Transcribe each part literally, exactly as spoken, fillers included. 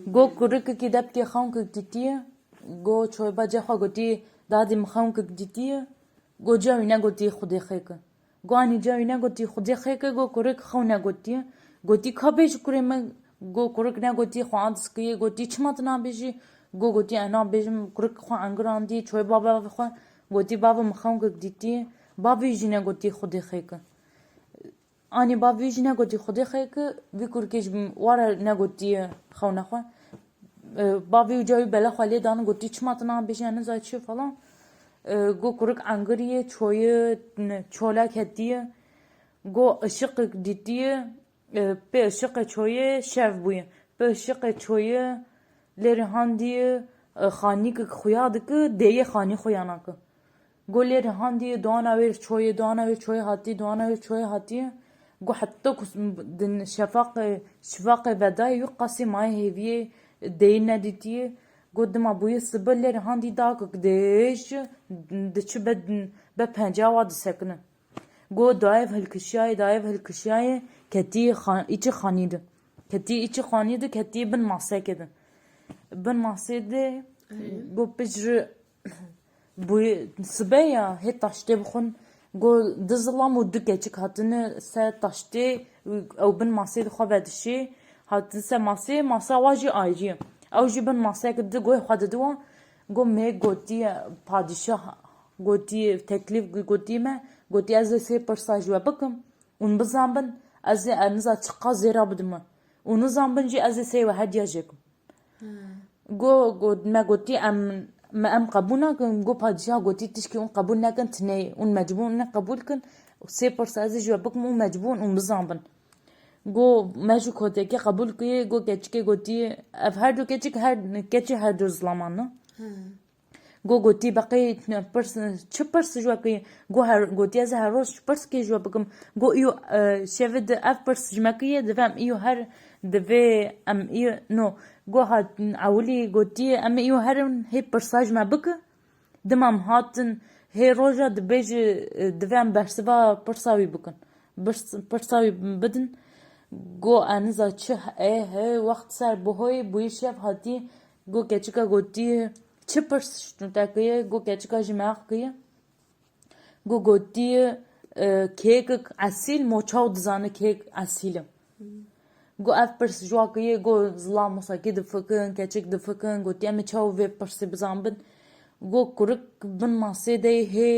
Go kurikekî depkê xewnkek dîtiye. Go çoyba cê xwe gotî, dadî min xewnkek dîtiye. Go ca wî negotî Xwedê xêke. Go anî ca wî negotî Xwedê xêke, go kurik xew negotiye. Gotî ka bêjî kurê min, go kurik negotî xwe andiskiyê, gotî çima tu nabêjî? Go gotî ez nabêjim, kurik xwe engirandî, çoyê bavê xwe, gotî bavê min xewnkek dîtiye. Bavê wî jî negotî Xwedê xêke. Anî bavê wî jî negotî Xwedê xêke, vî kurikê ji were negotiye xewna xwe. E, bavê wî ca wî bela xwe lê dan, gotî çima tu nabêjî, ez nizam çi falan. E, go kurik engiriye, çoyê, ne, çola ketiye. Go ışiqek dîtiye, e, pê ışiqê çoyê şev bûye. Pê ışiqê çoyê lêrê handî, e, xanîkek xuya dike, dêyê xanî xuya nake. Go lêrê handî, doana wê çoyê, doana wê çoyê hatî, doana wê çoyê hatî. Go heta ku s-, din şefaqê, şifaqê vedayê wî qasî mayê hêviyê, dêyê nedîtiye. Go dima bûye sibe, lêrê handî dakek dêj, diçi be, be pencawa disekine. Go dayev hilkişiyayê, dayev hilkişiyayê, ketî xa-, îçî xanî de. Ketî îçî xanî de, ketî bin maseke de. Bin masê de, go piştre bûye sibe ya, hê taştê bixwin. Go du zilam û du keçik hatine ser taştê, ew bin masê de xwe vedişê. Hatin ser masê, masa wa jî ayrî ye. Ew jî bin maseke di goyê xwe didi wan. Go me gotiye padîşah, gotiye teklîf, gotiye me, gotiye ez ê sê pirsa ji we bikim. Hûn bizanbin, ez ê, ez niza çiqas zêra bidim we. Û nizanbin jî ez ê sê we hediya jê kim. Go, go, me gotî em, me em qebûl nakin. Go padîşah gotî tişkî hûn qebûl nekin, tineyê. Hûn mecbûr ne qebûl kin. Sê pirsa ez ê ji we bikim û mecbûr hûn bizanbin. Go me ji kotekê qebûl kiriye, go keçikê gotî, ev her du keçik her, keçê her du zilaman ne. Go gotî, beqê pirs, çi pirs ji we kiriye? Go her, gotî, ez ê her roj pirs kê ji we bikim. Go îyo, e, şevê di ev pirs ji me kiriye, divê em îyo her, divê em îyo, no. Go hat, ewilî gotî, em ê îyo herin hê pirsa ji me bike. Dima em hatin hê roja dibêje, e, divê em bersiva pirsa wî bikin. Birs-, pirsa wî bidin. Go eniza çi, e, he, wext ser bihoyê bûyî şev hatî. Go keçika gotî, çi pirs ji te kiriye? Go keçika jî meq kiriye. Go gotî, e, kêkik esîl, mo çaw dizane kêk esîl e? Go ev pirs ji wa kiriye, go zilam wisa kê difikin, keçik difikin, gotî em ê çaw vê pirsê bizanbin? Go kurik bin masê de hê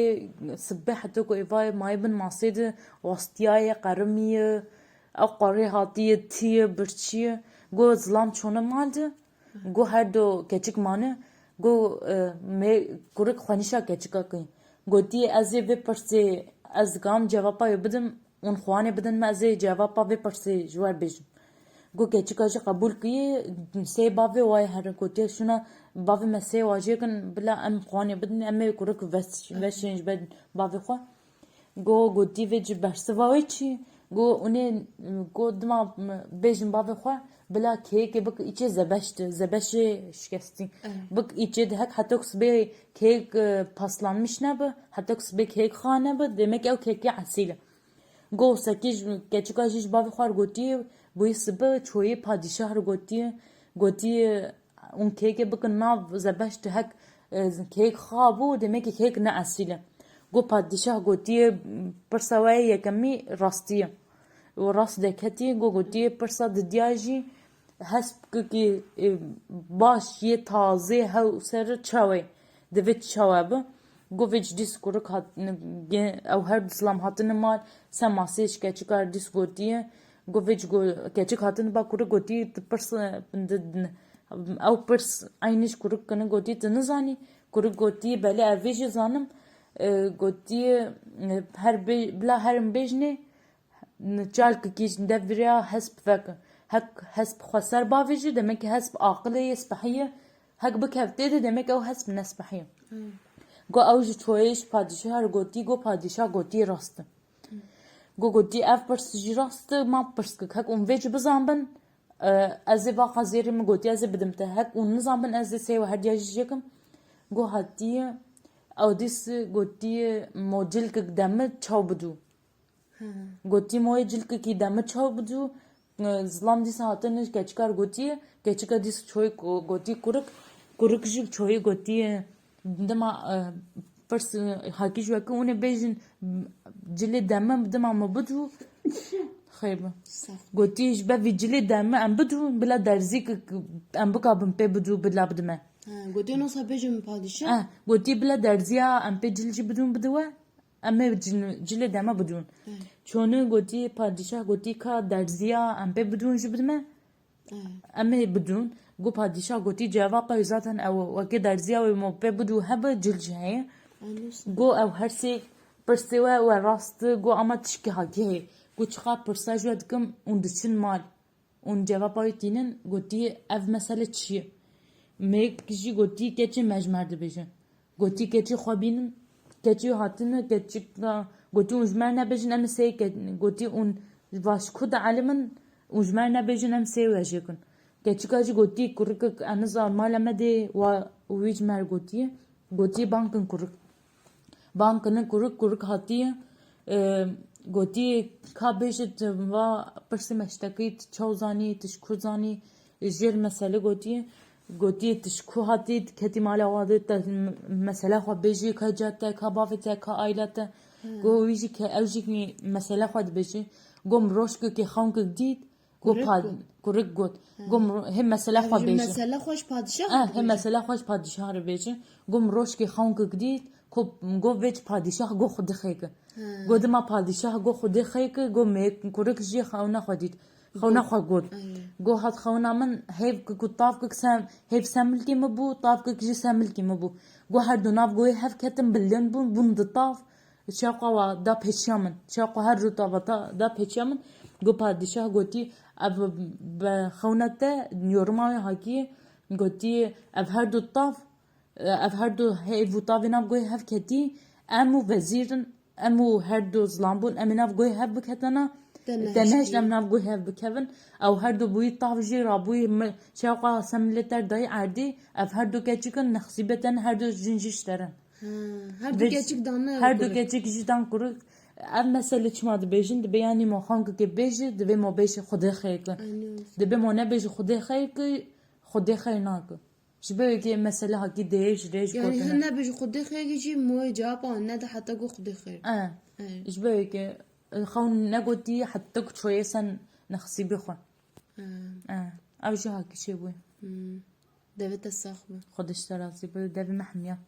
sibê heta ku êvayê mayê bin masê de wastiyaye, qerimiye, ew qarê hatiye, tiye, birçiye. Go zilam çone mal de. Go her du keçik mane. Go, e, me kurik xwenîşa keçika kir. Gotî, ez ê vê pirsê, ez dikarim cevapa wê bidim, hûn xwanê bidin me, ez ê cevapa vê pirsê ji we bêjim. Go keçika jî qebûl kiriye, sê bavê wa ye herin gotiye, şuna bavê me sê wa jê kin, bila em xwanê bidin, em ê kurik ves-, veşên ji ber bavê xwe. Go gotî, vê ci bersiva wê çi? Go, hûn ê, go dima bêjin bavê xwe, bila kêkê bik îçê zebeşt, zebeşê şikestî. Bik îçê de hek heta ku sibê kêk, e, paslanmiş nebe, heta ku sibê kêk xa nebe, demek ew kêkê esîl e. Go sekî ji, keçika jî ji bavê xwe re gotiye, bûyî sibe, çoyê padîşah re gotiye, gotiye, hûn kêkê bikin nav zebeşt hek, e, kêk xa bû, demekî kêk ne esîl e. Go padîşah gotiye, pirsa we yê yekemî rastî ye. Û rast deketî, go gotiye, pirsa didiya jî hespkekî, e, baş yê tazê hew ser çaw e. Divê çawa bi? Go vê ci dîs kurik hat, ge-, ew her du zilam hatine mal, se masê ji keçika dîs gotiye. Go vê ci go-, keçik hatine ba kurik gotiye, tu pirs, di, di, ew pirs eynî ji kurik kine gotiye, tu nizanî? Kurik gotiye, belê ez vê jî zanim. E, gotiye, e, her bê-, bila herin bêjinê, N-, çalkekî ji devriya hesp veke. Hek hesp xweser bavêje, demek ki hesp aqilê yê spehî ye. Hek bikevtê de, demek ew hesp nespehî ye. Go ew ji çoyê ji padîşah re gotî, go padîşah gotî rast e. Go gotî ev pirs jî rast e, ma pirs kik. Hek hûn vê jî bizanbin, e, ez ê vaqa zêrê min gotî, ez ê bidim te. Hek hûn nizanbin, ez ê sê we herdiya jî jêkim. Go hatiye, ew dîs gotiye, mo cilkik demir çaw bidû. Gotî, moyê cilkekî demir çaw bidû, E, zilam dîsa hatine keçikar gotiye, keçika dîs çoyî go-, gotî kurik, kurik jî çoyî gotiye. Dima, e, pirs, e, hakî ji wekî hûn ê bêjin, cilê deme dima min bidû. Xêr be. Sağ ol. Gotî ji ber vî cilê deme em bidû, bila derzî ki, ki em bikabin pê bidû, bila bidime. Ha, gotî nosa bêjin padîşah? Eh, gotî bila derziya em pê cil jî bidûn bidiwe. Em ê cil-, cilê deme bidûn. Hı. Çonû gotî padîşah, gotî ka derziya em pê bidûn jî bidime. Hı. Em ê bidûn. Got padîşah gotî cevapa wê zaten ew wekê derziya wê mo pê bidû hebe cil jî heye. Anlıyorsun. Got ew her sê pirsê we, we rast, got ama tişkî hakî heye. Got çiqa pirsa ji we dikim û diçin mal. Û cevapa wê tînin, gotî, ev mesele çi ye? Mêk jî gotî, keçê me ji me re dibêjin. Gotî, keçê xwe bînin, keçê hatine, keçik, gotî, ûn ji me re nebêjin, em ê sê ke-, gotî, ûn vaş ku dielimin, ûn ji me re nebêjin, em sê wejêkin. Keçika jî gotî, kurikik, eniza mala me dê, wa, wî ji me re gotiye, gotî, bankin kurik. Bang kirin kurik, kurik hatiye, e, gotiye, ka bêjit, va pirsê me ji te kir, tu çaw zanî, tu ji ku zanî, jêr mesele gotiye. Gotiye, tu ji ku hatî, tu ketî mala wa de, te mesele xwe bêjî, ka ca te, ka bavê te, ka aîla te. Hmm. Go wî jî ke, ew jî mesele xwe dibêjî. Go min rojkekê xewnkek dît, Go Kurik pad-, got. Kurik got. He. Go min ro-, hê mesele xwe bêje. Mesele xwe ji padîşah re bêje. Hê mesele xwe ji padîşah re bêje. Go min rojkê xewnkek dît, ko, go vê ji padîşah go Xwedê xêke. He. Go dima padîşah go Xwedê xêke, go mê kurik jî xewna xwe dît. Xewna xwe got. Aynen. Go hat xewna min hêv ku, ku tav ku sem-, hêv semilkî min bû, tav ku jî semilkî min bû. Go her du nav goyê hev ketin bilind bûn, bûn di tav. Çaqa wa da pêçiya min. Çaqa her du tava ta-, da pêçiya min. Got padîşah gotî, ev be xewna te, yoruma wê hakî, gotî, ev her du tav, ev her du hêv û tavê nav goyê hev ketî, em û vezîr in, em û her du zilam bûn, em ê nav goyê hev biketena, te nehişt em nav goyê hev bikevin. Ew her du bûyî tav jî rabûyî mi-, çaqa se milê te dayî erdî, ev her du keçik in, nexsîbê te ne her du jin jî ji te re in. Ha, her du Ve keçik dan ne her du kurik. Keçik jî dan kurik. Ev mesele çima dibêjin? Dibê yanî mo xankekê bêje, divê mo bêje Xwedê xeyr ki. Aynen. Dibê mo nebêje Xwedê xeyr ki, Xwedê xeyr naki. Ji ber wê mesele hakî dê ji rê ji Yani gotin hin e. Nebêje Xwedê xeyr ki jî moyê cevap an nede heta ku Xwedê xeyr. E. E. Ji ber wê xewn negotî heta ku çoyê sen nexsîbê xwe. E. E. Ev jî hakî çêbûye. Hmm. Devê te sax be. Xwedê ji te razî be. Devê me hemiya.